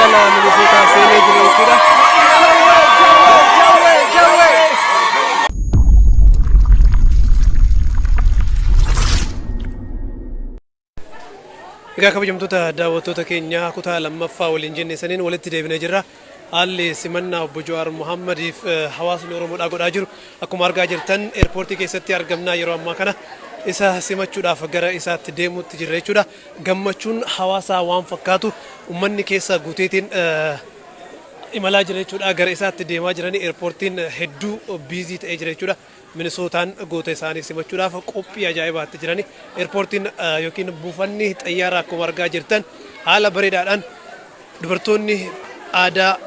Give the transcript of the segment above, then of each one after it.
Magaalaa Minisootaa seenee jira jechuudha. Egaa kabajamtoota daawwattoota keenya, kutaa lammaffaa waliin jenne saniin walitti deebinee jirra. Haalli simannaa obbo Jawaar Muhammadiif hawaasni Oromoodhaa godhaa jiru akkuma argaa jirtan, eerpoortii keessatti argamnaa. Yeroo ammaa kana isa simachuudhaaf gara isaatti deemuutti jirra jechuudha. Gammachuun hawaasaa waan fakkaatu uummanni keessa guuteetiin imalaa jira jechuudha. Gara isaatti deemaa jiranii eerpoortiin hedduu busy ta'ee jira jechuudha. Minisootaan goota isaanii simachuudhaaf qophii ajaa'ibaatti jirani. Eerpoortiin yookiin buufanni xayyaaraa akkuma argaa jirtan haala bareedaadhaan dubartoonni aadaa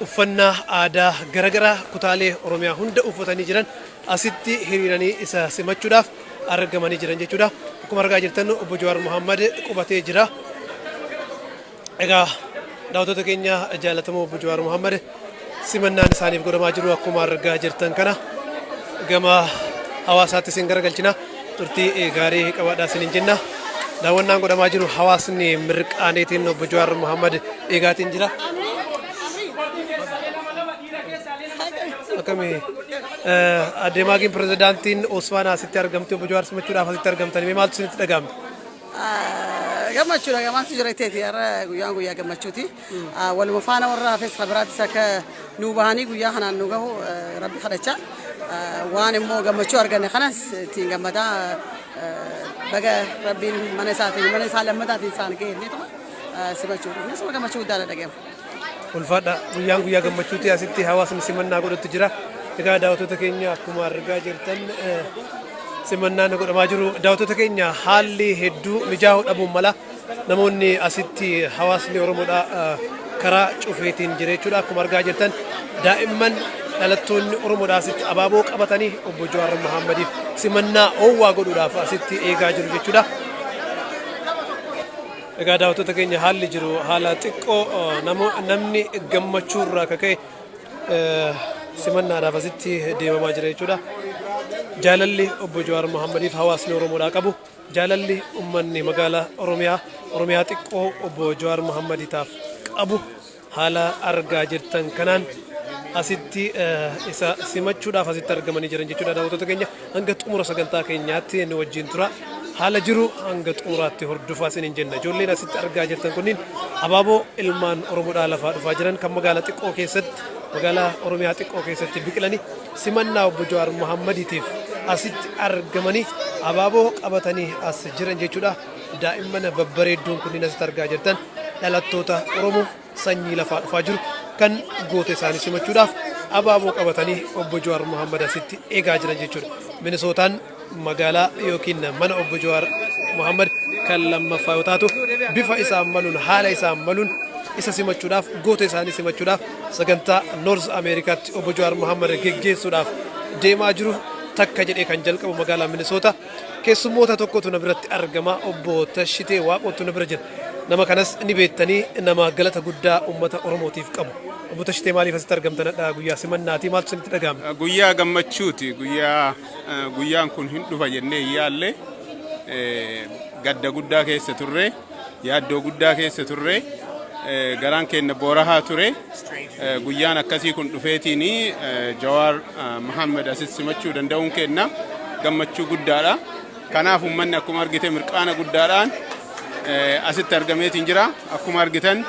uffannaa aadaa garaagaraa kutaalee Oromiyaa hunda uffatanii jiran asitti hiriiranii isa simachuudhaaf argamanii jiran jechuudha. Akkuma argaa jirtan obbo Jawaar Mohammad qubatee jira. Egaa daawwattoota keenya jaallatamoo, obbo Jawaar Mohammad simannaan isaaniif godhamaa jiru akkuma argaa jirtan kana gama hawaasaatti isin garagalchina. Turtii gaarii qabaadhaa isiniin jenna. Daawwannaan godhamaa jiru hawaasni mirqaaneetiin obbo Jawaar Mohammad eegaatiin jira. Akkamii adeemaagiin pirezidaantiin Osfaanaa asitti argamte, obbo Jawaar simachuudhaaf asitti argamtanii, mee maaltu isinitti dhaga'ame? Gammachuudha, gammachuutu jira itteeti. Har'a guyyaan guyyaa gammachuuti. Waluma faana warra hafes kabiraattis akka nu bahanii guyyaa kanaan nu gahu rabbi kadhachaa. Waan immoo gammachuu arganne kanas ittiin gammadaa, baga rabbiin mana isaatiin, mana isaa lammataatiin isaan ga'e jenneetuma simachuu dhufnes gammachuu guddaadha dhaga'ama. Ulfaadha, guyyaan guyyaa gammachuuti, asitti hawaasni simannaa godhutti jira. Egaa daawwattoota keenya, akkuma argaa jirtan simannaan godhamaa jiru. Daawwattoota keenya, haalli hedduu mijaa'uu dhabuun mala namoonni asitti hawaasni Oromoodha karaa cufeetiin jira jechuudha. Akkuma argaa jirtan daa'imman dhalattoonni Oromoodha asitti abaaboo qabatanii obbo Jawaar Mohammadiif simannaa oowwaa godhuudhaaf asitti eegaa jiru jechuudha. Egaa daawwattoota keenya, haalli jiru haala xiqqoo namni gammachuu irraa kaka'e simannaadhaaf asitti deemamaa jira jechuudha. Jaalalli obbo Jawaar Mohammadiif hawaasni Oromoodhaa qabu, jaalalli uummanni magaalaa Oromiyaa, Oromiyaa xiqqoo obbo Jawaar Mohammadiitaaf qabu haala argaa jirtan kanaan asitti isa simachuudhaaf asitti argamanii jiran jechuudha. Daawwattoota keenya, hanga xumura sagantaa keenyaatti nu wajjin tura. Haala jiru hanga xumuraatti hordofaa isiniin jenna. Ijoolleen asitti argaa jirtan kunniin abaaboo ilmaan Oromoodhaa lafaa dhufaa jiran kan magaalaa xiqqoo keessatti, magaalaa Oromiyaa xiqqoo keessatti biqilanii simannaa obbo Jawaar Mohammadiitiif asitti argamanii abaaboo qabatanii as jiran jechuudha. Daa'imman babbareedduun kunniin asitti argaa jirtan dhalattoota Oromoo sanyii lafaa dhufaa jiru kan goota isaanii simachuudhaaf abaaboo qabatanii obbo Jawaar Mohammad asitti eegaa jiran jechuudha. Minisootaan magaalaa yookiin mana obbo Jawaar Mohammad kan lammaffaa yoo taatu, bifa isaan maluun, haala isaan maluun isa simachuudhaaf, goota isaanii simachuudhaaf sagantaa North Ameerikaatti obbo Jawaar Mohammad geggeessuudhaaf deemaa jiru takka jedhee kan jalqabu magaalaa Minisoota. Keessummoota tokkotu na biratti argama. Obbo Tashitee Waaqootu na bira jira. Nama kanas ni beektanii, nama galata guddaa uummata Oromootiif qabu. Obbo Tashitee, maaliif asitti argamtan hadha guyyaa simannaati? Maaltu isinitti dhaga'ame? Guyyaa gammachuuti. Guyyaa guyyaan kun hin dhufa jennee hin yaalle. Gadda guddaa keessa turre, yaaddoo guddaa keessa turre, garaan keenya boorahaa ture. Guyyaan akkasii kun dhufeetiin Jawaar Mohammed asitti simachuu danda'uun keenya gammachuu guddaadha. Kanaaf uummanni akkuma argite mirqaana guddaadhaan asitti argameetiin jira. Akkuma argitan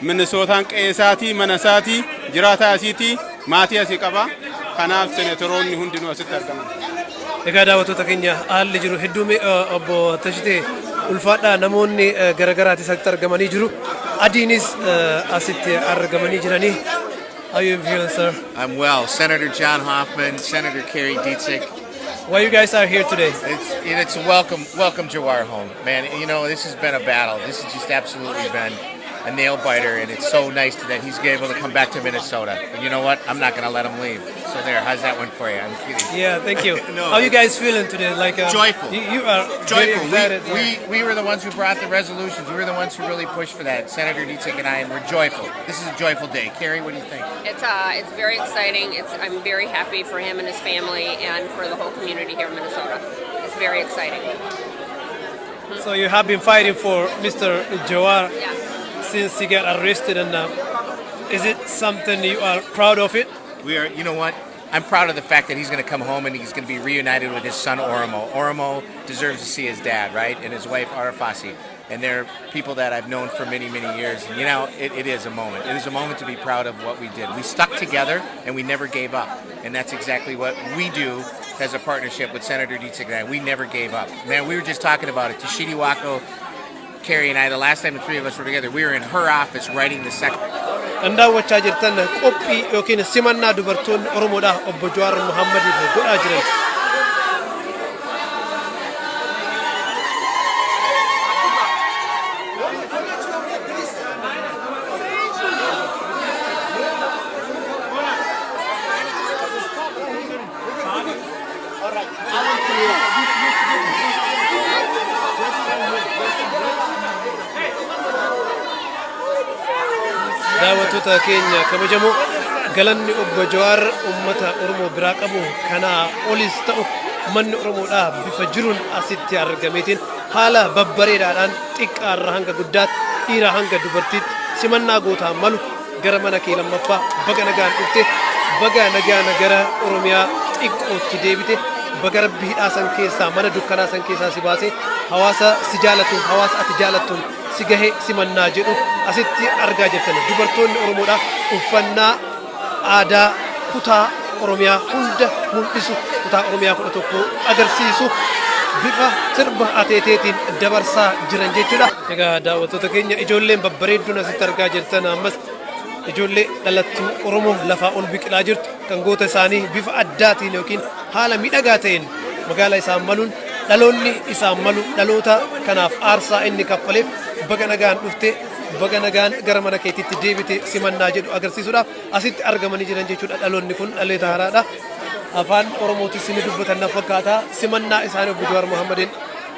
Minisootaan qe'ee isaatii, mana isaatii, jiraataa asiitii, maatii asii qaba. Kanaaf senatoroonni hundinuu asitti argaman. Egaa daawwattoota keenya, haalli jiru hedduu obbo Tashitee ulfaadhaa, namoonni garaagaraatis asitti argamanii jiru. Adiinis asitti argamanii jiranii. How you feeling, sir? I'm well. Senator John Hoffman, Senator Kari Dziedzic. Why you guys are here today? It's a welcome, welcome Jawar home, man. This has been a battle. This has just absolutely been a nail biter, and it's so nice that he's able to come back to Minnesota. And you know what? I'm not going to let him leave. So there, how's that one for you? I'm kidding. Yeah, thank you. No. How you guys feeling today? Like Joyful. You are very Joyful. excited. We were the ones who brought the resolutions. We were the ones who really pushed for that. Senator Dziedzic and I, and we're joyful. This is a joyful day. Kari, what do you think? It's very exciting. It's I'm very happy for him and his family and for the whole community here in Minnesota. It's very exciting. So you have been fighting for Mr. Jawar Yeah. Since he got arrested, and is it something you are proud of it? We are, you know what? I'm proud of the fact that he's going to come home and he's going to be reunited with his son Oromo. Oromo deserves to see his dad, right? And his wife Arafasi. And they're people that I've known for many, many years. And it is a moment. It is a moment to be proud of what we did. We stuck together and we never gave up. And that's exactly what we do as a partnership with Senator Dietzek and I. We never gave up. Man, we were just talking about it. Tashidi Wako, Carrie, and I, the last time the three of us were together, we were in her office writing the second. Kan daawwachaa jirtan qophii yookiin simannaa dubartoonni Oromoodhaa obbo Jawaar Muhammadiif godhaa jiran. Daawwattoota keenya kabajamoo, galanni obbo Jawaar uummata Oromoo biraa qabu kanaa olis ta'u, manni Oromoodhaa bifa jiruun asitti argameetiin haala babbareedaadhaan xiqqaarraa hanga guddaatti, dhiiraa hanga dubartiitti simannaa gootaan malu, gara mana kee lammaffaa baga nagaan dhufte, baga nagaan gara Oromiyaa xiqqootti deebite, baga Rabbi hidhaa san keessaa, mana dukkanaa san keessaa si baasee hawaasa si jaalatuun, hawaasa ati jaalattuun si gahe simannaa jedhu asitti argaa jirtan. Dubartoonni Oromoodhaa uffannaa aadaa kutaa Oromiyaa hunda mul'isu, kutaa Oromiyaa 11 agarsiisu, bifa sirba ateeteetiin dabarsaa jiran jechuudha. Egaa daawwattoota keenya, ijoolleen babbareedduun asitti argaa jirtan ammas ijoollee dhalattuu Oromoo lafaa ol biqilaa jirtu kan goota isaanii bifa addaatiin yookiin haala miidhagaa ta'een magaalaa isaan maluun, dhaloonni isaan malu, dhaloota kanaaf aarsaa inni kaffaleef, baga nagaan dhufte, baga nagaan gara mana keetiitti deebite simannaa jedhu agarsiisuudhaaf asitti argamanii jiran jechuudha. Dhaloonni kun dhaloota haaraadha. Afaan Oromootis ni dubbatan na fakkaata. Simannaa isaanii obbo Jawaar Mohammadiin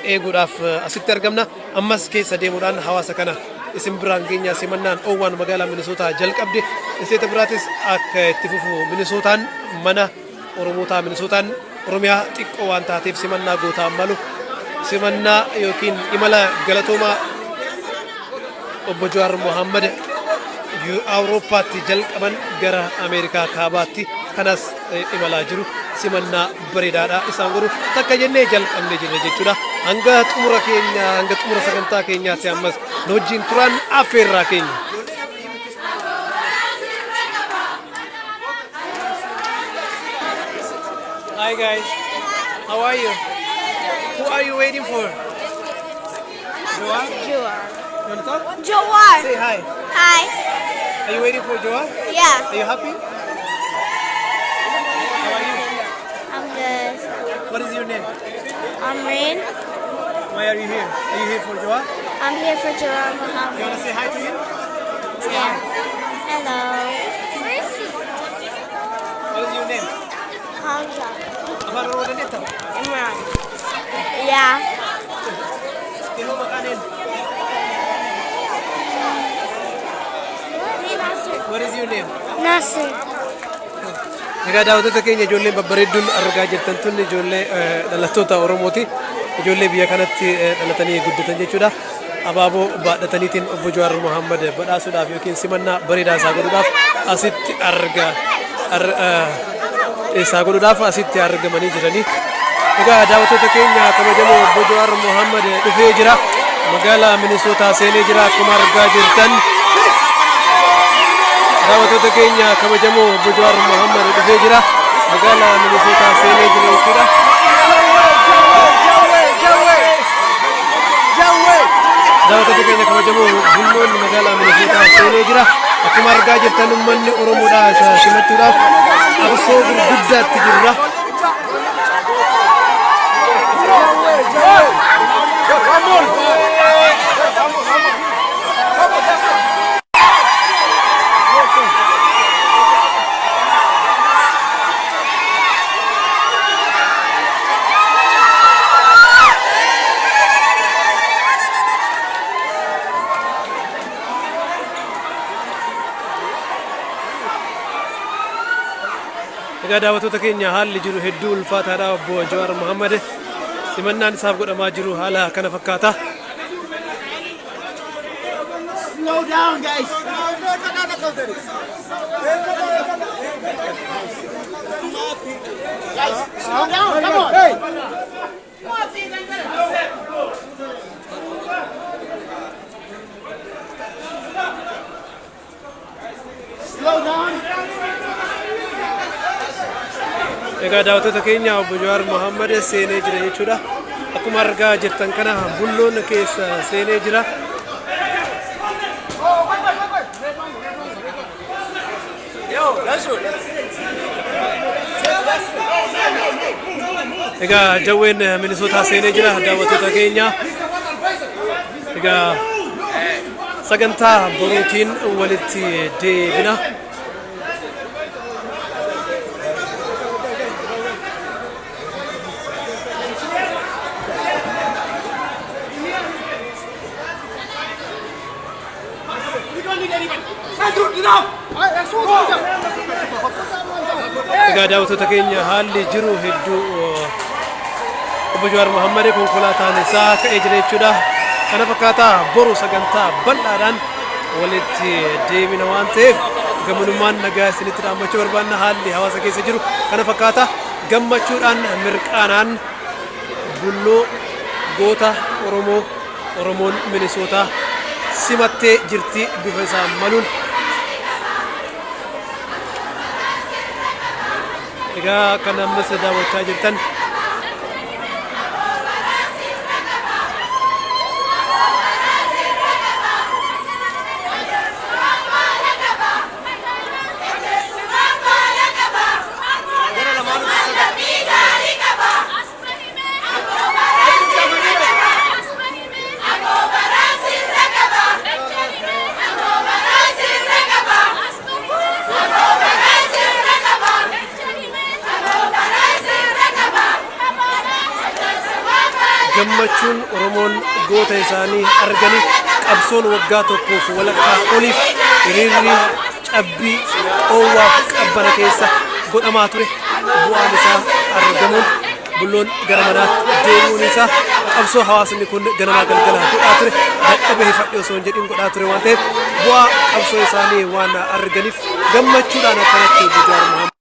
eeguudhaaf asitti argamna. Ammas keessa deemuudhaan hawaasa kana isin biraan keenya. Simannaan oowwaan magaalaa Minisootaa jalqabde isteeta biraatis akka itti fufu. Minisootaan mana Oromootaa, Minisootaan Oromiyaa xiqqoo waan taateef simannaa gootaan malu, simannaa yookiin imala galatoomaa obbo Jawaar Mohammad Awurooppaatti jalqaban gara Ameerikaa kaabaatti kanas imalaa jiru simannaa bareedaadha isaan godhu takka jennee jalqabnee jirra jechuudha. Hanga xumura keenya, hanga xumura sagantaa keenyaatti ammas nu wajjin turan affeerraa keenya. Hi guys, how are you? Who are you waiting for? Jawar? Jawar. You want to talk? Jawar. Say hi. Hi. Are you waiting for Jawar? Yeah. Are you happy? How are you? I'm good. What is your name? I'm Rain. Why are you here? Are you here for Jawar? I'm here for Jawar You Muhammad. want to say hi to him? Yeah. Hello. What is your name? Hamza. Afaan Oromoo dandeettaa? Imran. Yeah. Yeroo maqaan eenyu? What is your name? Nasir. Egaa daawwattoota keenya, ijoolleen babbareedduun argaa jirtan tun ijoollee dhalattoota Oromooti. Ijoollee biyya kanatti dhalatanii guddatan jechuudha. Abaaboo baadhataniitiin obbo Jawaar Mohammad badhaasuudhaaf yookiin simannaa bareedaa isaa godhuudhaaf asitti arga isaa godhuudhaaf asitti argamanii jiranii. Egaa daawwattoota keenya kabajamoo, obbo Jawaar Mohammad dhufee jira. Magaalaa Minisootaa seenee jira akkuma argaa jirtan. Daawwattoota keenya kabajamoo, obbo Jawaar Mohammad dhufee jira. Magaalaa Minisootaa seenee jira jechuudha. Daawwattoota keenya kabajamoo, bunnoonni magaalaa Minisootaa seenee jira. Akkuma argaa jirtan uummanni Oromoodhaa isa simachuudhaaf qabsoo gurguddaatti jirra. Egaa daawwattoota keenya, haalli jiru hedduu ulfaataadha. Obbo Jawaar Mohammad simannaan isaaf godhamaa jiru haala kana fakkaata. Slow down, guys. Guys, slow down. Come on. Hey. Slow down. Egaa daawwattoota keenya, obbo Jawaar Mohaammed seenee jira jechuudha. Akkuma argaa jirtan kana bulloon keessa seenee jira. Egaa jawween Minisootaa seenee jira, daawwattoota keenya. Egaa sagantaa boruutiin walitti deebina. Egaa daawwattoota keenya, haalli jiru hedduu, obbo Jawaar Mohammad konkolaataan isaa ka'ee jira jechuudha. Kana fakkaataa boru sagantaa bal'aadhaan walitti deemina waan ta'eef gamanummaan nagaa isinitti dhaammachuu barbaanna. Haalli hawaasa keessa jiru kana fakkaata. Gammachuudhaan mirqaanaan bulloo goota Oromoo Oromoon Minisootaa simattee jirti bifa isaan maluun. Egaa kan ammas daawwachaa jirtan gammachuun Oromoon goota isaanii arganii, qabsoon waggaa tokkoof walakkaa oliif hiriirri cabbii dhoowwaaf qabbana keessa godhamaa ture bu'aan isaa argamuun, bulloon gara manaatti deemuun isaa, qabsoo hawaasni kun ganamaa galgala godhaa ture, dadhabee hifadhe osoo hin jedhin godhaa ture waan ta'eef, bu'aa qabsoo isaanii waan arganiif gammachuudhaan akkanatti obbo Jawaar Mohaammed